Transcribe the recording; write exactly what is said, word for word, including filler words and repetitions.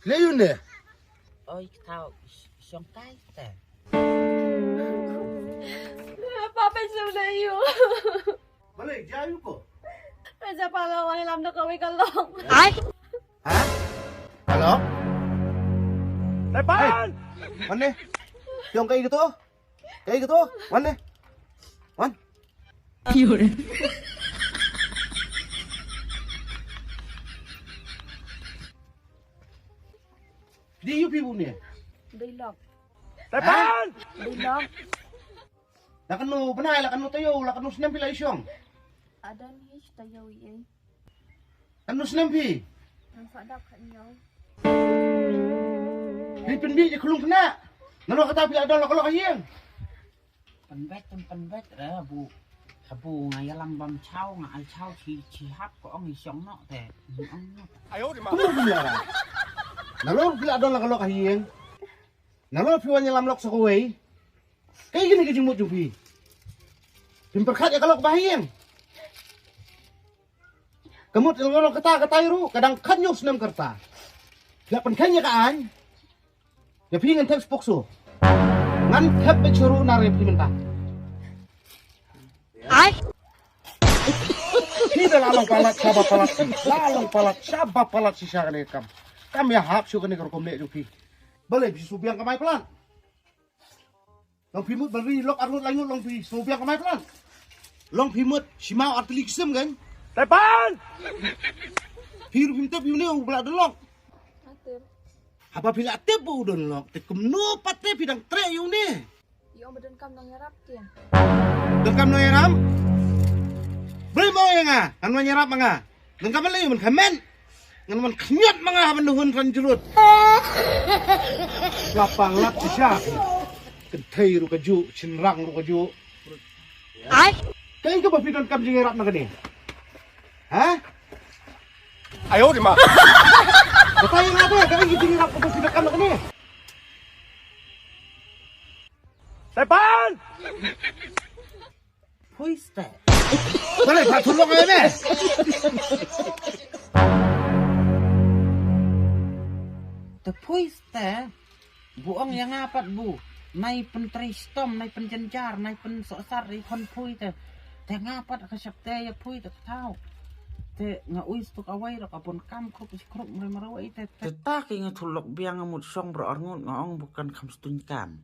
Lei ïu ne? Oi, ka thaw shong kai te. Papa sum lei ïu. Balei, jia ïu ko? Raja pala wan lam da kawei ka long. Ai? Ha? Hello? Tepan! Wan ne? Shong kai gitu? Kai gitu? Wan ne? Wan. Di ïu phi bun ne? Dei lok. Tepan! Dei lok. La kano bnai, la kano taïew, la kano snem phi la ïashong? Adon hi taïew i ei. Kano snem phi? Ngan sa dap khat ñiew. Phi pynbit ïa ka lung khynnah. Nalor kata phi la don la ka lok ha ïing. Pynbeit, pynbeit re bu. Habu nga ïalam bam chaw, nga ai chaw chi chi hap ko ong i shong noh te. Ong noh. Kumno phi la? Nalor phi la don la ka lok ha ïing. Nalor phi wan ïalam lok sa kawei. Kaei kane ka jingmut jong phi? Phim pyrkhat ïa ka lok ba ha ïing. Ka mut ïa ka lok kata kata ruh ka dang khatñiew snem ka rta. Phi la pynkheiñ ïa ka aiñ. Ïa phi ngan thep sha POCSO. Ngan thep beit shuh ruh na re phi mynta. Ai. Phi da la long palat shaba palat. La long palat shaba palat shisha kane ka kam. Kam ïahap shuh kane ka rukom leh jong phi. Balei phi shu biang kamai palat? Long phi mut ban ri lok arngut laingut long phi shu biang kamai palat. Long phi mut shi maw ar tylli ki sim kan. Tepan! Phi ruh phim tip ïu ne u ba la don lok. Nga tip. Haba phi la tip ba u don lok te kumno pat te phi dang treh ïu ne? Ïoh ba donkam nongïarap te. Donkam nongïarap? Balei mo ïa nga? Ngan wan ïarap ma nga. Ngan ka ban lei ban kmen. Ngan wan khñiot ma nga ha ban duhun tran jrut. Ka pang lap shisha. Kynthei ruh ka juh, shynrang ruh ka juh. Ai. Kaei kaba phi donkam jingïarap na kane? Ha? Ayo di ma. Batai nga te, kaei ka jingïarap kaba phi donkam na kane? Tepan! Phui ste. Balei pha thulok ai me? Te phui ste. Bu ong ïa nga pat bu. Nai pyntrei stom, nai pynjynjar, nai pynsohsar ri khon phui te. Te nga pat ka shep te ïa phui te ka thaw. Te nga ui stuk awai rok abon kam krup si krup mre mre wai te. Te ta ki nga thulok biang nga mut shong bro arngut nga ong bukan kam stung kam.